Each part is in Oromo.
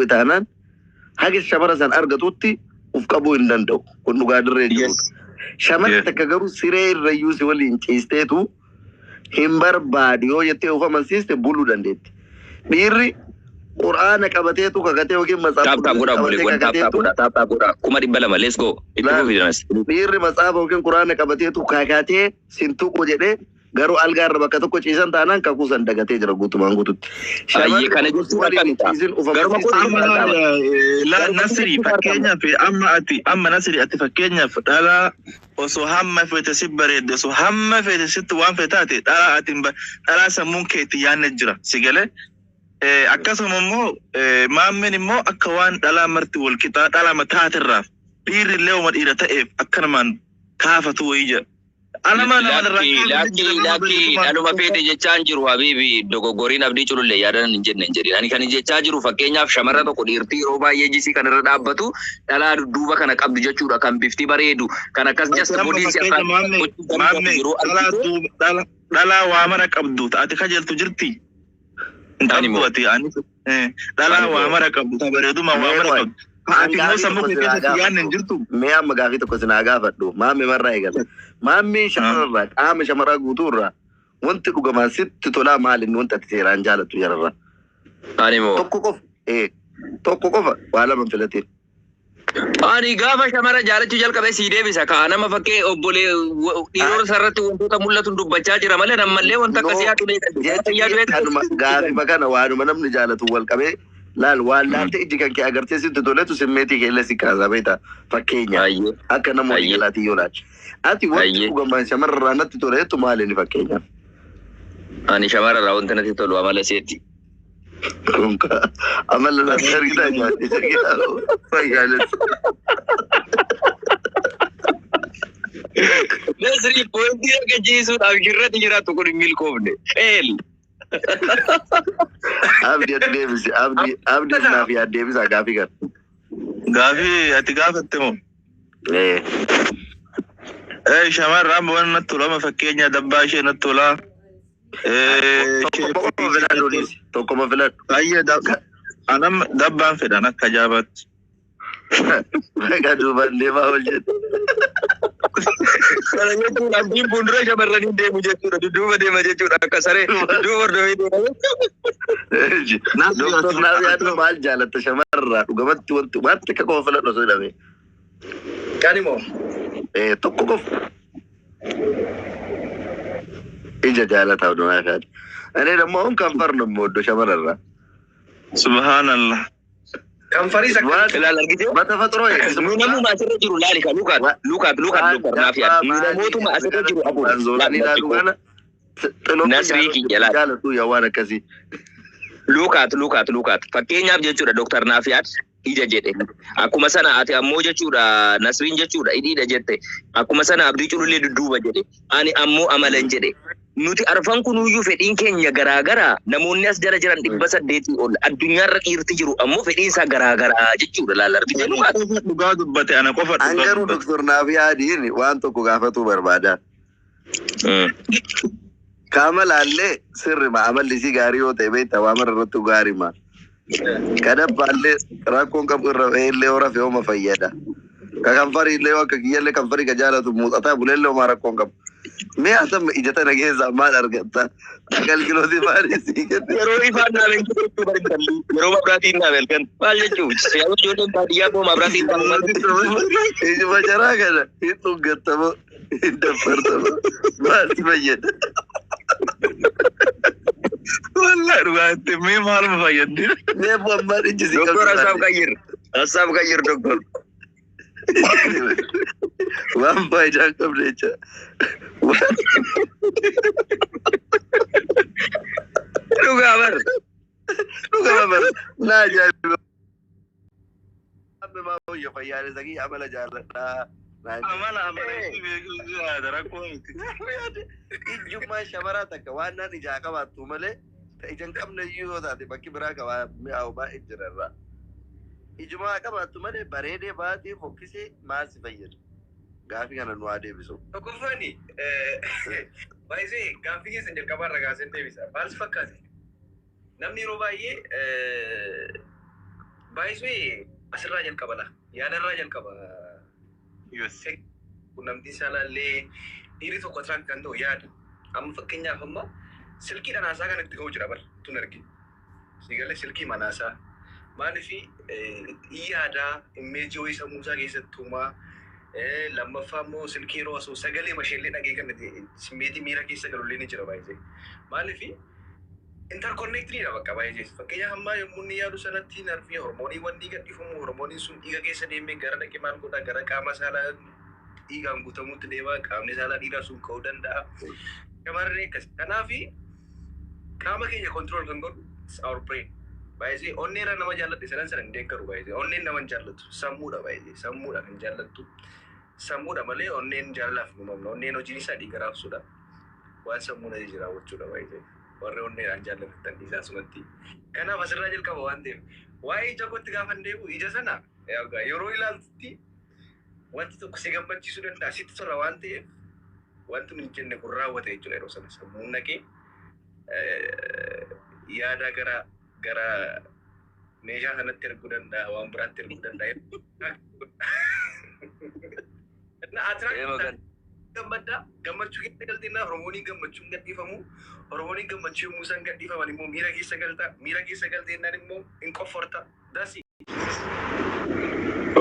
Taanaan haga shamara san argatutti uf qabuu hin danda'u. Kun dhugaa dirree jirudha. Shamarri takka garuu siree irrayyuu si waliin ciisteetu hin barbaadu yoo jettee of amansiiste buluu dandeetti. Dhiirri quraana qabateetu kakatee yookiin Tap matsaafa tap godhaa qabatee obboleewwan, tap tap kakateetu godhaa, tap tap godhaa. 200,000, let's go. Itti laal fufi danas. Dhiirri matsaafa yookiin quraana qabateetu kakatee sin tuqu jedhee garuu algaa irra bakka tokko ciisan taanaan kakuu san dagatee jira guutumaan guututti. Ayyee Shamarri kana osoo si jechuun waliin hin akkamidha? ciisin of Garuma amansiiste kootiin Amma barataama. la Garuma Nasri kootiin barataama. fakkeenyaaf, amma ati, amma Nasri, ati fakkeenyaaf dhalaa osoo hamma feete si bareedde, osoo hamma feete sitti waan feete taate, dhalaa ati hin dhalaa sammuun keetti yaadne jira si galee. Akkasuma immoo maammeen immoo akka waan dhalaa marti wal qixaa dhalaa taaterraaf dhiirri illee uma dhiira ta'eef akkanumaan kaafatu wayii jedha. Anama nama irraa Lakki kaafatu lakki jira nama lakki bareedumaan. Dhaluma feete jechaan jiru habiibi, dogoggoriin Abdii Culullee yaadan hin jenne hin jedhin. Ani kan jechaa jiru, fakkeenyaaf shamarra tokko dhiirtii yeroo baay'ee jisii kan irra dhaabbatu dhalaa dudduuba kana qabdu jechuudha, kan bifti bareedu, kan akkas Ati just amma bodiin si fakkeenya attract maammee gochuu danda'u maammee yeroo dhalaa argite. duuba dhala dhalaa waa mara qabdu ati kajeeltu jirti. Hin Ani qabdu moo ati ani dhalaa ani waa moo mara qabdu ta bareeduma waa Mee mara qoy qabdu. Ha an ati immoo gaafii sammuu tokko kee sinaa keessatti yaadne hin gaafadhu. jirtu. Mee amma gaafii tokko sinaa gaafadhu. Maammee marraa eegala. Maammee shamararraa qaama shamaraa guutuurraa wanti dhugamaan sitti tolaa maal inni wanta ati seeraan jaalattu jararraa? Ani moo Tokko qofa. Tokko qofa, waa lama hin filatin. Ani gaafa shamara jaalachuu jalqabe sii deebisa kaa nama fakkee obbolee dhiirota irratti wantoota mul'atu dubbachaa jira malee nammallee wanta No, akkasii haa tulee jechi yaadu. Kanuma gaafima kana waanuma namni jaalatu wal qabee laal, waan laaltee ijji kan kee agartee sitti toletu simmeetii kee illee si kaasaa beekta fakkeenya Ayyee. akka nama walii Ayyee. galaatii yoo laalle. Ati wanti Ayyee. dhugamaan shamarrarraa natti toletu maali inni fakkeenyaaf? Ani shamararraa wanti natti tolu amala seeti. Konka amala natti argitaa nyaate fayyaalessa. Nasri pointii argachiisuudhaaf jirratti jiraattu kun hin milkoofne. Fail. Abdii, ati deebisi. Abdii, abdii naaf yaad deebisaa gaafii kana. Gaafii ati gaafatte moo? Eh. Shamarran waan natti tola, fakkeenya dabbaa ishee natti tola. Tokko qofa filadhu dhiisi. Tokkoma filadhu. Baay'ee anam dabbaan fedhan akka ajaa'ibaatti. Maqaa duubaan deemaa ol jedhu. Kana jechuun abdiin fuuldura shamarranii deemu jechuudha. Dudduuba deema jechuudha. Akka saree dudduuba hordofee deema. Nasri Doktor ati naaf yaadu maal jaalatta shamarraa dhugamatti wanti waan takka qofa filadhu osoo jedhame. Kan immoo Tokko qofa. Ija jaalataa naaf yaadu. እኔ ደግሞ አሁን ከንፈር ነው የምወደው shamararraa. Subhaanallah. Kanfariis akka Waan Ilaal argitee? በተፈጥሮ Nu namuma asirra jiru laali ka lukaat lukaat lukaat doktor naaf yaadu. Nu namootuma asirra jiru afur. Zoonii ilaaluu kana xiloo Nasrii kiyya laal. jaalatu yaa waan akkasii. Lukaat lukaat lukaat fakkeenyaaf jechuudha, Doktar Naafiyaad ija jedhe, akkuma sana ati ammoo jechuudha Nasriin jechuudha hidhiidha jette, akkuma sana Abdii Culullee dudduuba jedhe, ani ammoo amalan jedhe. Nuti arfan kunuyyuu fedhiin keenya garaagaraa. Namoonni as jala jiran 800 ol, addunyaarra dhiirti jiru ammoo fedhiin isaa garaagaraa jechuudha. Laal argitee Ana lukaat. qofa dhugaa dubbate, ana qofa An dhugaa garuu dubbate. Doktor Naafiyaadiin waan tokko gaafatuu barbaada. Qaama laallee sirrima amalli isii gaarii yoo ta'e beektaa waa mara irrattuu gaariima. Kadabbaallee rakkoon qabu irra illee yoo rafe hooma fayyada. Ka kanfarii illee yoo akka kiyyallee kanfarii ka jaalatu muuxataa buleellee homaa rakkoon qabu. Mee asamma ija tana keessaa maal argatta? Agalgilooti maal isii kenne? Yeroo ifaan naaf hin jechuu barintalli yeroo mabraatiin naaf halkan maal jechuu yeroo ijoolleen baadiyyaa koo mabraatiin naaf maal. Ijuma jaraa kana hin dhuggattamo, hin daffartamo, maal si fayyada? Wallahi dhugaatti mee maaluma fayyaddi? Mee ammaan iji si Doktor qabdu Asaaf maali? Qayyir. Asaaf Qayyir doktor. Waan faayidaa hin qabne jecha. Dhugaa bar. Dhugama bara. Naa ajaa'iba. Amma maa fayyaalessa kiyya amala jaalladhaa. Naan jedhe. Amala amala isii beekuu jiraata rakkoo miti. Ijjummaa shamaraa takka waan naan ijaa qabaattu malee ta ija hin qabne iyyuu yoo taate bakki biraa qabaa mi'aawu baay'ee jira irraa. Ijumaa qabaattu malee bareedee baatee fokkisee maal si fayyada? Gaafii kana nu haa deebisu. Tokkoffaani baay'isee gaaffii keessan jalqabaa irra kaaseen deebisa. Maal si fakkaate? Namni yeroo baay'ee Baay'isee asirraa jalqaba la. Yaadarraa jalqaba. Quunnamtiin saalaallee dhiirri tokko attract kan ta'u yaada. Amma fakkeenyaaf amma silkiidhaan haasaa kan itti ga'u jira bar tun argi. Sigalee silkii manaasaa. Maaliif yaadaa image wayii sammuu isaa keessatti uumaa, lammaffaa immoo silkii yeroo osoo sagalee masheellee dhagee kan simmeetii miira keessa galullee ni jira baay'isee. Maaliif interconnectedidha bakka baay'ee. Fakkeenyaaf ammaa yommuu inni yaadu sanatti narvii hormooniiwwan ni gadhiifamu. Hormooniin sun dhiiga keessa deemee gara dhaqee maal godha, gara qaama saalaa dhiigaan guutamutti deema. Qaamni saalaa dhiiraa sun ka'uu danda'a. Shamarree akkas. Kanaafi qaama keenya control kan godhu is our brain. Baay'ee onneerra nama jaalladhe sanan sana hin deeggaru baay'ee. Onneen nama hin jaallatu. Sammuudha baay'ee. Sammuudha kan jaallattu. Sammuudha malee onneen jaalalaaf hin uumamne. Onneen hojiin isaa dhiiga raabsuudha. Waan sammuun ajaje raawwachuudha baay'ee. Warri onneedhaan jaallattan dhiisaa sumatti. Kanaaf asirraa jalqaba waan ta'eef. Waa'ee ija kootti gaafa hin deebi'u, ija sana yeroo ilaaltutti wanti tokko si gammachiisuu danda'a. Sitti tola waan ta'eef wanti nuti jenne kun raawwata jechuudha. Yeroo sana sammuun naqee yaada gara meeshaa sanatti erguu danda'a, waan biraatti erguu danda'a. Eema. Gammaddaa gammachuu keessa galteenaa hormooniin gammachuun gadhiifamu. Hormooniin gammachuu yommuu isaan gadhiifaman immoo miira keessa galta. Miira keessa galteennaan immoo hin qofforta dasi.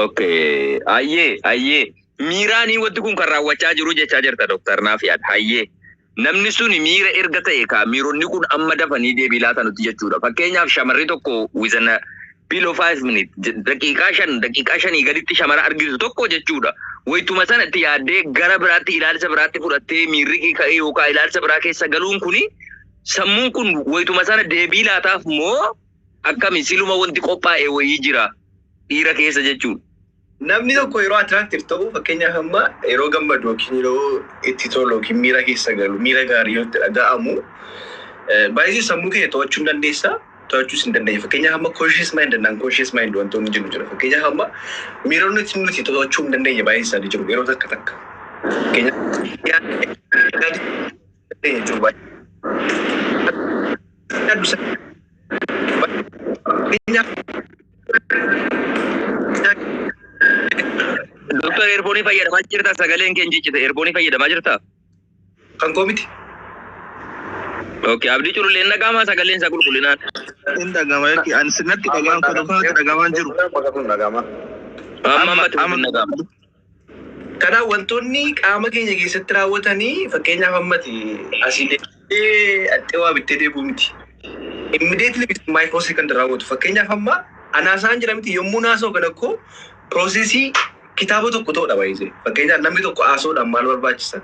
Okay. Ayyee, ayyee. Miiraanii wanti kun kan raawwachaa jiru jechaa jirta, Dooktar Naafiyaad. Hayyee. Namni sun miira erga ta'e kaa miironni kun amma dafanii deebii laatanutti jechuudha. Fakkeenyaaf shamarri tokko within a below 5 minutes, daqiiqaa 5, daqiiqaa 5 gaditti shamara argitu tokko jechuudha. Wayituma sanatti yaaddee gara biraatti ilaalcha biraatti fudhattee miirri kee ka'ee yookaan ilaalcha biraa keessa galuun kuni sammuun kun wayituma sana deebii laataaf moo akkami, siluma wanti qophaa'e wayii jira dhiira keessa jechuudha? Namni tokko yeroo attractive ta'u, fakkeenyaaf amma yeroo gammadu yookiin yeroo itti tolu yookiin miira keessa galu, miira gaarii yoo itti dhaga'amu, baay'ee sammuu kee to'achuu hin dandeessa, to'achuus hin dandeenya. Fakkeenyaaf amma conscious mind and unconscious mind wantoonni jiru jira. Fakkeenyaaf amma miironni nuti to'achuu hin dandeenye baay'een isaanii jiru yeroo takka takka. Fakkeenyaaf yaaduu jiru baay'ee. Fakkeenyaaf Doktor, earphone fayyadamaa jirta? Sagaleen kee hin ciccite. Earphone fayyadamaa jirta? Kan koo miti. Okay, Abdii Cululleen dhaga'amaa sagaleen isaa qulqullinaan? Hin dhagama yookiin ani sinatti dhaga'an kan kanatti dhagamaan jiru. Dhagama. Amma ammatti hin dhaga'ama. Kanaaf wantoonni qaama keenya keessatti raawwatanii, fakkeenyaaf ammati asii deemtee haxxee waa bittee deebi'u miti. Immediately microsecond raawwatu. Fakkeenyaaf amma anaasaan jira miti, yommuu naasoo kana koo processii kitaaba tokko ta'udha baay'isee. Fakkeenyaaf namni tokko haasa'uudhaan maal barbaachisa?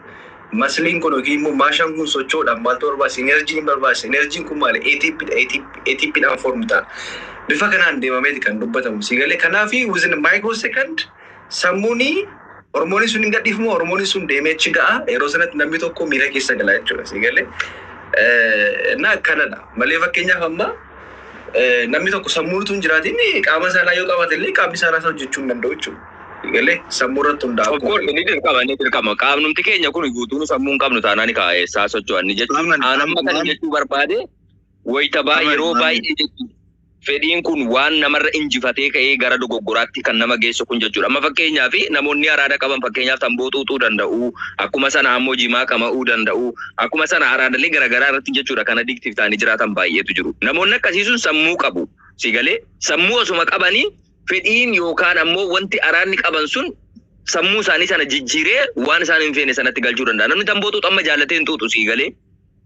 Muscleiin kun yookiin immoo maashaan kun socho'uudhaan maaltu barbaachisa? Energyn barbaachisa. Energyn kun maali? ATP dha. ATP dhaan form ta'a. Bifa kanaan deemameeti kan dubbatamu. Si galee? Kanaafi within microsecond sammuuni hormooniin sun hin gadhiifamu, hormooniin sun deemee achi ga'a. Yeroo sanatti namni tokko miira keessa gala jechuudha. Si galee? Na akkanadha. Malee fakkeenyaaf amma namni tokko sammuun utuu hin jiraatin qaama saalaa yoo qabaate illee qaamni saalaa isaa hojjechuu hin danda'u jechuudha. Si galee? Sammuu irratti hundaa'a. Of course, ni dirqama, ni dirqama. Qaamnumti keenya kun guutuun sammuu hin qabnu taanaan kaa eessaa socho'an ni jechuudha. Aman, Aan amma kana aman, jechuu barbaade wayita aman, yeroo aman. baay'ee jechuudha. Fedhiin kun waan namarra injifatee ka'ee gara dogoggoraatti kan nama geessu kun jechuudha. Amma fakkeenyaaf namoonni araada qaban, fakkeenyaaf tamboo xuuxuu danda'u, akkuma sana ammoo jimaa qama'uu danda'u, akkuma sana araadalee garaagaraa irratti jechuudha kan addictive ta'anii jiraatan baay'eetu jiru. Namoonni akkasii sun sammuu qabu. Si galee? Sammuu osuma qabanii fedhiin yookaan ammoo wanti araadni qaban sun sammuu isaanii sana jijjiiree waan isaan hin feene sanatti galchuu danda'a. Namni tamboo xuuxu amma jaallatee hin xuuxu, sii galee?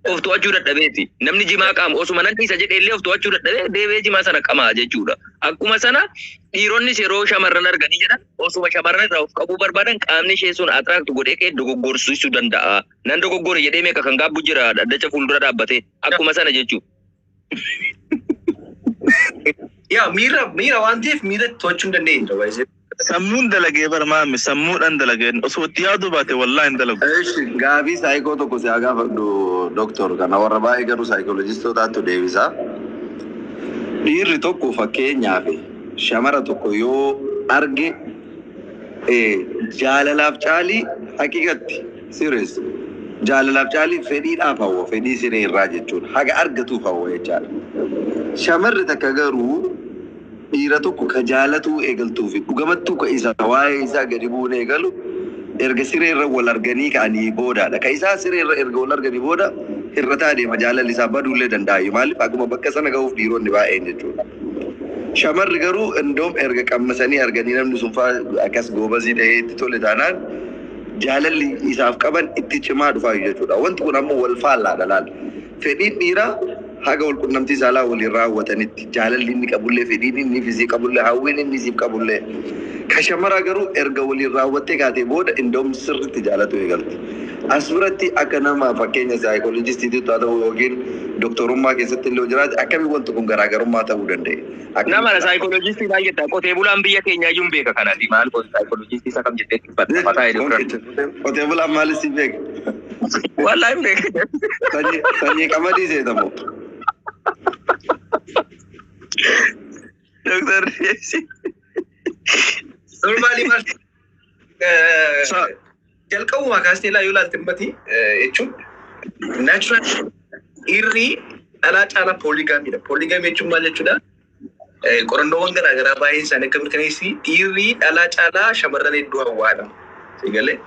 Of to'achuu dadhabeeti. Namni jimaa qaamu osuma nan dhiisa jedhee illee of to'achuu dadhabee deebi'ee jimaa sana qamaa jechuudha. Akkuma sana dhiironnis yeroo shamarran arganii jedhan osuma shamarran irraa of qabuu barbaadan qaamni ishee sun attract godhee ka'ee dogoggorsiisuu danda'a. Nan dogoggore jedhee meeqa kan gaabbu jira dhaddacha fuuldura dhaabbatee, akkuma sana jechuudha. Yaa miira waan ta'eef miira to'achuu hin dandeenye baay'ee. Sammuun dalagee bara maami, sammuudhaan dalagee osoo itti yaaduu baate wallaahi hin dalagu. Eshi, gaafii saayikoo tokko si haa gaafadhu, doktor. Kana warra baay'ee garuu saayikoloojistootaatu deebisa. Dhiirri tokko fakkeenyaaf shamara tokko yoo arge jaalalaaf caalii, haqiqatti serious, jaalalaaf caalii fedhiidhaaf hawwa, fedhii siree irraa jechuudha. Haga argatuuf hawwa jechaadha. Shamarri takka garuu Dhiira tokko ka jaalatuu eegaltuu fi dhugamattuu ka isa waa'ee isaa gadi bu'uun eegalu erga siree irra wal arganii ka'anii boodaadha. Ka isaa siree irra erga wal arganii booda hir'ataa deema, jaalalli isaa baduullee danda'a. Maaliif akkuma bakka sana ga'uuf dhiironni baay'een jechuudha. Shamarri garuu indoom erga qammasanii arganii namni sun faa akkas goobazii ta'ee itti tole taanaan jaalalli isaaf qaban itti cimaa dhufaa jechuudha. Wanti kun ammoo wal faallaadha laal. Fedhiin dhiiraa haga wal qunnamtii saalaa waliin raawwatanitti jaalalli inni qabullee, fedhiin inni isii qabullee, hawwiin inni isiif qabullee. Ka shamaraa garuu erga waliin raawwattee kaatee booda indoom sirriitti jaalatu eegalti. As biratti akka nama fakkeenya saayikooloojistiitti haa ta'u yookiin doktorummaa keessatti illee jiraate, akkamiin wanti kun garaagarummaa ta'uu danda'e? Nama saayikooloojistii baay'eedha. Qotee bulaan biyya keenyaa iyyuu hin beeka kanaati. Maal saayikooloojistii isa kam jettee dhiphatta? Mataa hedduu turan. Qotee bulaan maalis si beeka? Wallaahi hin beeka. Sanyii qamadii seetamoo? Doktar. Normally maal jalqabumaa kaastee ilaa yoo ilaalte ummati jechuun natural dhiirri dhalaa caalaa polygamydha. Polygamy jechuun maal jechuudha? Qorannoowwan garaa garaa baay'een isaanii akka mirkaneessi dhiirri dhalaa caalaa shamarran hedduu hawwaadha. Egalee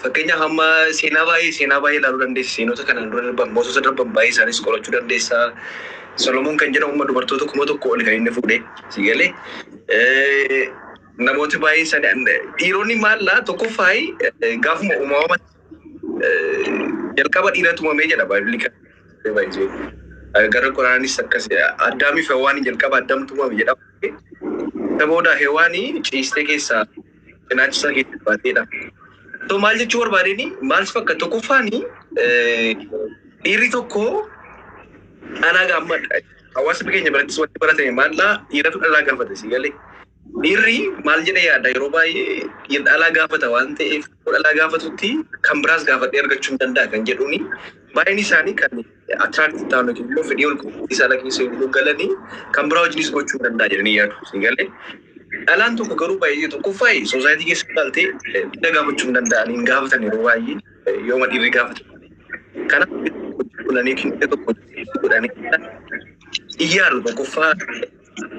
fakkeenyaaf amma seenaa baay'ee ilaaluu dandeessa. Seenota kanaan dura darban, mootota darban baay'ee isaanis qorachuu dandeessa. Solomoon kan jedhamu amma dubartoota 1000 ol kan inni fuudhe. Egalee namooti baay'een isaanii dhiironni maallaa tokkoffaa gaafuma uumama jalqaba dhiiratu uumamee jedha baay'ee baay'ee. Gara Quraanis akkas Addaamiif Hewaanii jalqaba Addamtu uumame jedha. Isa booda Hewaanii ciistee keessaa cinaacha isaa keessaa baateedha. So maal jechuu barbaadeni, maal si fakkaata, tokkoffaani dhiirri tokko dhalaa gaammadha. Hawaasa keenya birattis wanti baratame maallaa dhiiratu dhalaa gaafata, si galee. Dhiirri maal jedhee yaada? Yeroo baay'ee dhiirri dhalaa gaafata waan ta'eef, yeroo dhalaa gaafatutti kan biraas gaafadhee argachuu hin danda'a kan jedhuuni baay'een isaanii kan attract ta'an yookiin immoo fedhii wal quunnamtii saalaa keessa yommuu galanii kan biraa wajjinis gochuu hin danda'a jedhanii yaadu, si galee. Dhalaan tokko garuu baay'ee tokkoffaa society keessa ilaalte dhiira gaafachuu hin danda'an, hin gaafatan yeroo baay'ee, yooma dhiirri gaafatu. Kanaaf godhanii yookiin tokko godhanii iyyaadu tokkoffaa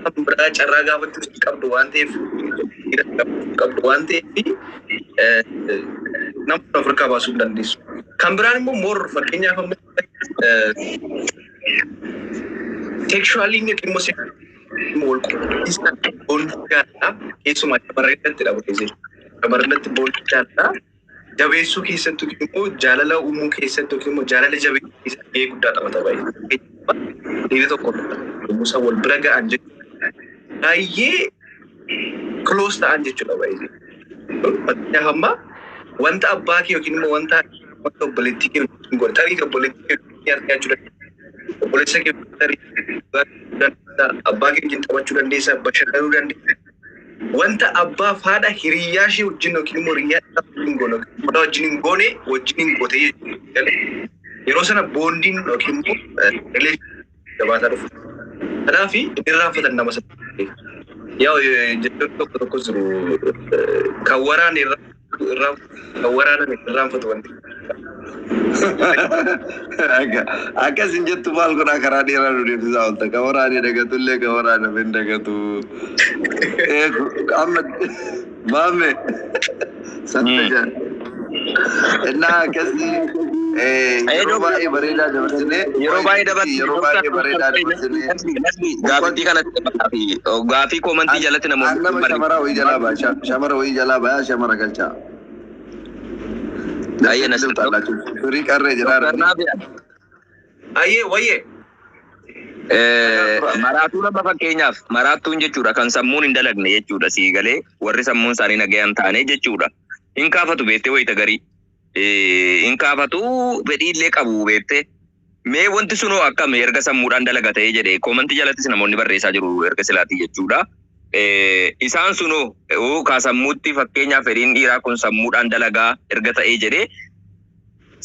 kan biraa carraa gaafachuu qabdu waan ta'eef, dhiira qabdu waan ta'eef, nama Afrikaa baasuu hin dandeessu. Kan biraan immoo more fakkeenyaaf ammoo sexually yookiin immoo wal quunnamtii bondii jaalalaa keessumaa shamarran irratti dha baay'ee. Shamarran irratti bondii jaalalaa jabeessuu keessatti yookiin immoo jaalala uumuu keessatti yookiin immoo jaalala jabeessuu keessatti gahee guddaa taphata baay'ee. Dhiirri tokko yommuu isaan wal bira ga'an jechuudha. Baay'ee close ta'an jechuudha baay'ee. Fakkeenyaaf amma wanta abbaa kee yookiin immoo wanta obboleettii kee wajjin godhe, tarii obboleettii kee wajjin argachuu dandeessa. Obboleessa kee wajjin tarii dandeessa. Abbaa kee wajjin taphachuu dandeessa. Bashannanuu dandeessa. Wanta abbaa fi haadha hiriyyaa ishee wajjin yookiin immoo hiriyyaa isaa wajjin goone yookiin wajjin hin goone wajjin hin goote jechuudha. Yeroo sana bondiin yookiin immoo relation jabaataa dhufu. Kanaaf inni irraanfatan nama sana. Yaa jechoonni tokko tokko jiru, kan waraane irraa kan waraaname irraanfatu wanti. Akkas hin jettu, maal godhaa, karaa dheeraa nu deemsisaa oolta. Ka waraane dagatullee ka waraaname hin dagatu. Amma maame satta jaan. Innaa akkasii yeroo baay'ee bareedaa dabarsinee Yeroo baay'ee dabarsinee yeroo baay'ee bareedaa dabarsinee Gaaffiitti kanatti gaaffii commentii jalatti namoonni Nama shamara wayii jalaa ba'a, shamara wayii jalaa ba'a, shamara galchaa. Baay'ee nasir. Firii qarree jedhaa. Ayyee wayyee. Maraatuu nama fakkeenyaaf maraattuun jechuudha kan sammuun hin dalagne jechuudha, sii galee, warri sammuun isaanii nagayaan taane jechuudha. Hin kaafatu beektee, wayita garii. Hin kaafatu, fedhii illee qabu beektee. Mee wanti sunoo akkam erga sammuudhaan dalaga ta'ee jedhe commentii jalattis namoonni barreessaa jiru erga silaatii jechuudha. Isaan sunoo kaa sammuutti fakkeenyaaf fedhiin dhiiraa kun sammuudhaan dalagaa erga ta'ee jedhee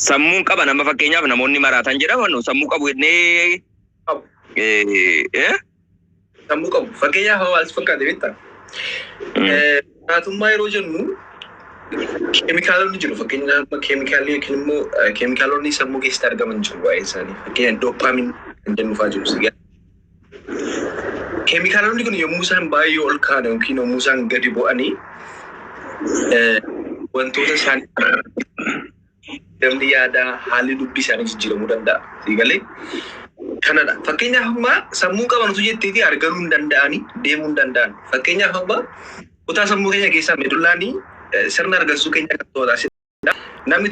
sammuun qaban, amma fakkeenyaaf namoonni maraatan jedhaman sammuu qabu jennee Qabu. Eh? Sammuu qabu. Fakkeenyaaf maal si fakkaate beektaa? Maraatummaa yeroo jennu keemikaalonni jiru. Fakkeenyaaf keemikaalli yookiin immoo keemikaalonni sammuu keessatti argaman jiru baay'een isaanii. Fakkeenyaaf dopamine kan jennu fa'aa jiru. Keemikaalonni kun yommuu isaan baay'ee ol ka'an yookiin yommuu isaan gadi bu'anii wantoota isaan namni yaadaa haalli dubbii isaanii jijjiiramuu danda'a. Siigalee kanadha. Fakkeenyaaf amma sammuu qaban utuu jetteetii arganuu hin danda'anii deemuu hin danda'an. Fakkeenyaaf amma kutaa sammuu keenya keessaa medullaanii sirna argansuu keenya kan to'ata. Namni